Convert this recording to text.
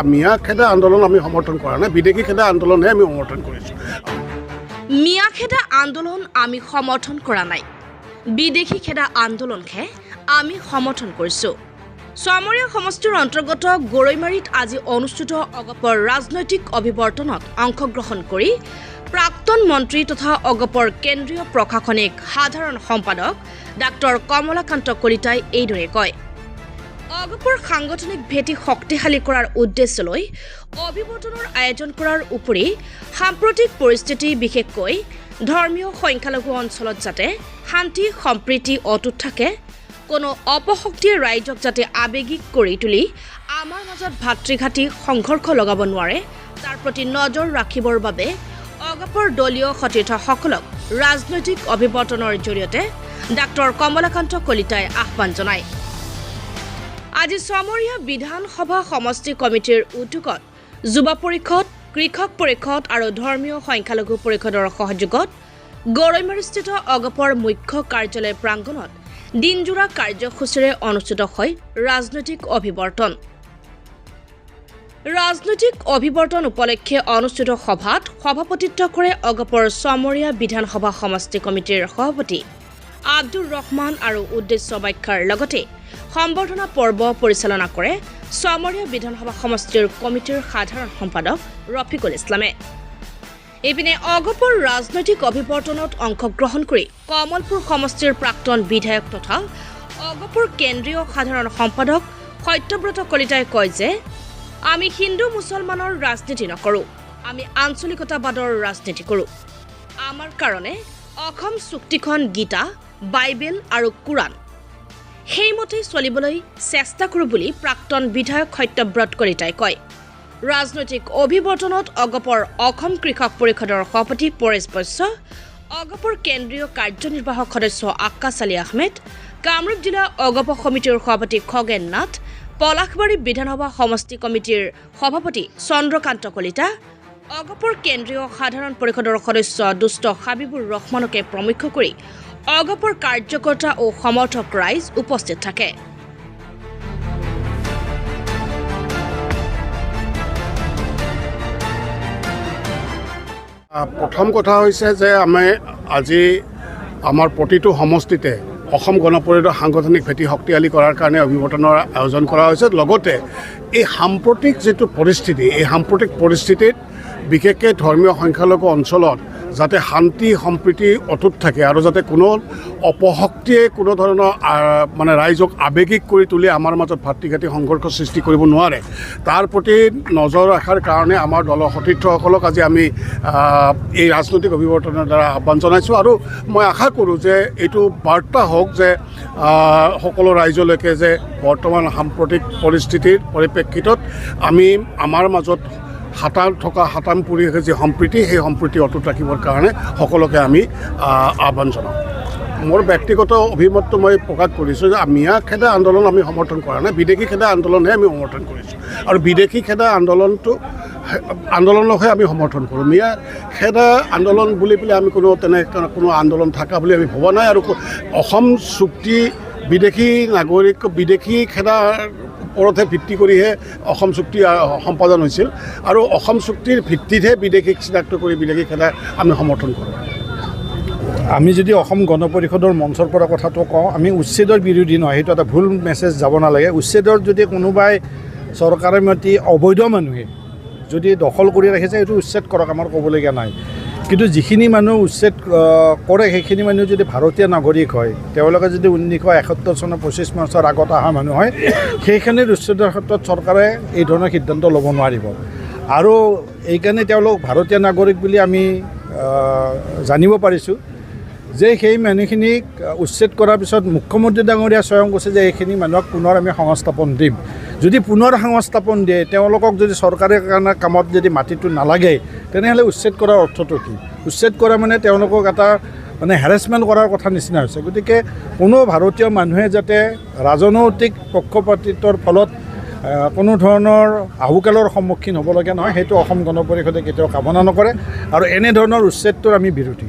মিয়া খেদা আন্দোলন আমি সমৰ্থন কৰা নাই, বিদেশী খেদা আন্দোলনহে আমি সমৰ্থন কৰিছোঁ। মিয়া খেদা আন্দোলন আমি সমৰ্থন কৰা নাই, বিদেশী খেদা আন্দোলনহে আমি সমৰ্থন কৰিছোঁ। ছমৰীয়া সমষ্টিৰ অন্তৰ্গত গৰৈমাৰীত আজি অনুষ্ঠিত অগপৰ ৰাজনৈতিক অভিৱৰ্তনত অংশগ্ৰহণ কৰি প্ৰাক্তন মন্ত্ৰী তথা অগপৰ কেন্দ্ৰীয় প্ৰশাসনিক সাধাৰণ সম্পাদক ডাক্তৰ কমলাকান্ত কলিতাই এইদৰে কয়। অগপৰ সাংগঠনিক ভেটি শক্তিশালী কৰাৰ উদ্দেশ্য লৈ অভিৱৰ্তনৰ আয়োজন কৰাৰ উপৰি সাম্প্ৰতিক পৰিস্থিতি, বিশেষকৈ ধৰ্মীয় সংখ্যালঘু অঞ্চলত যাতে শান্তি সম্প্ৰীতি অটুট থাকে, কোনো অপশক্তিয়ে ৰাইজক যাতে আৱেগিক কৰি তুলি আমাৰ মাজত ভাতৃঘাতী সংঘৰ্ষ লগাব নোৱাৰে, তাৰ প্ৰতি নজৰ ৰাখিবৰ বাবে অগপৰ দলীয় সতীৰ্থসকলক ৰাজনৈতিক অভিৱৰ্তনৰ জৰিয়তে ডাক্তৰ কমলাকান্ত কলিতাই আহ্বান জনায়। আজি ছমৰীয়া বিধানসভা সমষ্টি কমিটিৰ উদ্যোগত যুৱ পৰিষদ, কৃষক পৰিষদ আৰু ধৰ্মীয় সংখ্যালঘু পৰিষদৰ সহযোগত গৰৈমাৰীস্থিত অগপৰ মুখ্য কাৰ্যালয় প্ৰাংগণত দিনজোৰা কাৰ্যসূচীৰে অনুষ্ঠিত হয় ৰাজনৈতিক অভিৱৰ্তন। ৰাজনৈতিক অভিৱৰ্তন উপলক্ষে অনুষ্ঠিত সভাত সভাপতিত্ব কৰে অগপৰ ছমৰীয়া বিধানসভা সমষ্টি কমিটিৰ সভাপতি আব্দুৰ ৰহমান আৰু উদ্দেশ্য ব্যাখ্যাৰ লগতে সম্বৰ্ধনা পৰ্ব পৰিচালনা কৰে ছমৰীয়া বিধানসভা সমষ্টিৰ কমিটিৰ সাধাৰণ সম্পাদক ৰফিকুল ইছলামে। ইপিনে অগপৰ ৰাজনৈতিক অভিৱৰ্তনত অংশগ্ৰহণ কৰি কমলপুৰ সমষ্টিৰ প্ৰাক্তন বিধায়ক তথা অগপৰ কেন্দ্ৰীয় সাধাৰণ সম্পাদক সত্যব্ৰত কলিতাই কয় যে আমি হিন্দু মুছলমানৰ ৰাজনীতি নকৰোঁ, আমি আঞ্চলিকতাবাদৰ ৰাজনীতি কৰোঁ। আমাৰ কাৰণে অসম চুক্তিখন গীতা, বাইবেল আৰু কোৰাণ, সেইমতে চলিবলৈ চেষ্টা কৰোঁ বুলি প্ৰাক্তন বিধায়ক সত্যব্ৰত কলিতাই কয়। ৰাজনৈতিক অভিৱৰ্তনত অগপৰ অসম কৃষক পৰিষদৰ সভাপতি পৰেশ বৈশ্য, অগপৰ কেন্দ্ৰীয় কাৰ্যনিৰ্বাহক সদস্য আক্কাছ আলী আহমেদ, কামৰূপ জিলা অগপ সমিতিৰ সভাপতি খগেন নাথ, পলাশবাৰী বিধানসভা সমষ্টি কমিটিৰ সভাপতি চন্দ্ৰকান্ত কলিতা, অগপৰ কেন্দ্ৰীয় সাধাৰণ পৰিষদৰ সদস্য দুষ্ট হাবিবুৰ ৰহমানকে প্ৰমুখ্য কৰি অগপৰ কাৰ্যকৰ্তা ও সমৰ্থক ৰাইজ উপস্থিত থাকে। প্ৰথম কথা হৈছে যে আমি আজি আমাৰ প্ৰতিটো সমষ্টিতে অসম গণ পৰিষদৰ সাংগঠনিক ভেটি শক্তিশালী কৰাৰ কাৰণে অভিৱৰ্তনৰ আয়োজন কৰা হৈছে। লগতে এই সাম্প্ৰতিক যিটো পৰিস্থিতি, এই সাম্প্ৰতিক পৰিস্থিতিত বিশেষকৈ ধৰ্মীয় সংখ্যালঘু অঞ্চলত যাতে শান্তি সম্প্ৰীতি অটুট থাকে আৰু যাতে কোনো অপশক্তিয়ে কোনো ধৰণৰ মানে ৰাইজক আৱেগিক কৰি তুলি আমাৰ মাজত ভাতৃঘাতী সংঘৰ্ষ সৃষ্টি কৰিব নোৱাৰে, তাৰ প্ৰতি নজৰ ৰখাৰ কাৰণে আমাৰ দলৰ সতীৰ্থসকলক আজি আমি এই ৰাজনৈতিক অভিৱৰ্তনৰ দ্বাৰা আহ্বান জনাইছোঁ। আৰু মই আশা কৰোঁ যে এইটো বাৰ্তা হওক যে সকলো ৰাইজলৈকে যে বৰ্তমান সাম্প্ৰতিক পৰিস্থিতিৰ পৰিপ্ৰেক্ষিতত আমি আমাৰ মাজত হাতান থকা হাতামপুৰীয়া যি সম্প্ৰীতি, সেই সম্প্ৰীতি অটুট ৰাখিবৰ কাৰণে সকলোকে আমি আহ্বান জনাওঁ। মোৰ ব্যক্তিগত অভিমতটো মই প্ৰকাশ কৰিছোঁ যে মিয়া খেদা আন্দোলন আমি সমৰ্থন কৰা নাই, বিদেশী খেদা আন্দোলনহে আমি সমৰ্থন কৰিছোঁ। আৰু বিদেশী খেদা আন্দোলনকহে আমি সমৰ্থন কৰোঁ। মিয়া খেদা আন্দোলন বুলি পেলাই আমি কোনো তেনে কোনো আন্দোলন থকা বুলি আমি ভবা নাই। আৰু অসম চুক্তি বিদেশী নাগৰিক বিদেশী খেদাৰ ওপৰতহে ভিত্তি কৰিহে অসম চুক্তি সম্পাদন হৈছিল আৰু অসম চুক্তিৰ ভিত্তিতহে বিদেশীক চিনাক্ত কৰি বিদেশী খেদা আমি সমৰ্থন কৰোঁ। আমি যদি অসম গণ পৰিষদৰ মঞ্চৰ পৰা কথাটো কওঁ, আমি উচ্ছেদৰ বিৰোধী নহয়, সেইটো এটা ভুল মেছেজ যাব নালাগে। উচ্ছেদৰ যদি কোনোবাই চৰকাৰে মাটি অবৈধ মানুহে যদি দখল কৰি ৰাখিছে, সেইটো উচ্ছেদ কৰক, আমাৰ ক'বলগীয়া নাই। কিন্তু যিখিনি মানুহ উচ্ছেদ কৰে, সেইখিনি মানুহ যদি ভাৰতীয় নাগৰিক হয়, তেওঁলোকে যদি 1971 চনৰ 25 মাৰ্চৰ আগত অহা মানুহ হয়, সেইখিনিৰ উচ্ছেদৰ ক্ষেত্ৰত চৰকাৰে এই ধৰণৰ সিদ্ধান্ত ল'ব নোৱাৰিব। আৰু এইকাৰণে তেওঁলোক ভাৰতীয় নাগৰিক বুলি আমি জানিব পাৰিছোঁ যে সেই মানুহখিনিক উচ্ছেদ কৰাৰ পিছত মুখ্যমন্ত্ৰী ডাঙৰীয়া স্বয়ং কৈছে যে এইখিনি মানুহক পুনৰ আমি সংস্থাপন দিম। যদি পুনৰ সংস্থাপন দিয়ে, তেওঁলোকক যদি চৰকাৰে কাৰণে কামত যদি মাটিটো নালাগে, তেনেহ'লে উচ্ছেদ কৰাৰ অৰ্থটো কি? উচ্ছেদ কৰা মানে তেওঁলোকক এটা মানে হেৰেছমেণ্ট কৰাৰ কথা নিচিনা হৈছে। গতিকে কোনো ভাৰতীয় মানুহে যাতে ৰাজনৈতিক পক্ষপাতিত্বৰ ফলত কোনো ধৰণৰ আহুকালৰ সন্মুখীন হ'বলগীয়া নহয়, সেইটো অসম গণ পৰিষদে কেতিয়াও কামনা নকৰে আৰু এনেধৰণৰ উচ্ছেদটোৰ আমি বিৰোধী।